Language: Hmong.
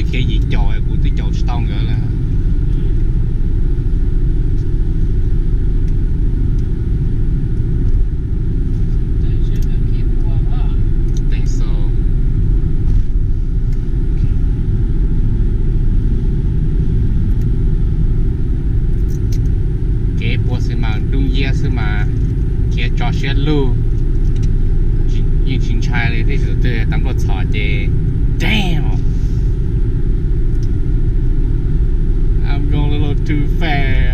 Khiav yim caum kuv twb caum tsis tau nkawd lawm. Kev puas xis mas dub nciab xwb mas khiav tso siab lug, yeej tsis ntshai li. Tej zaum twg tab npluaj txhom ces damn, I'm going a little too fast.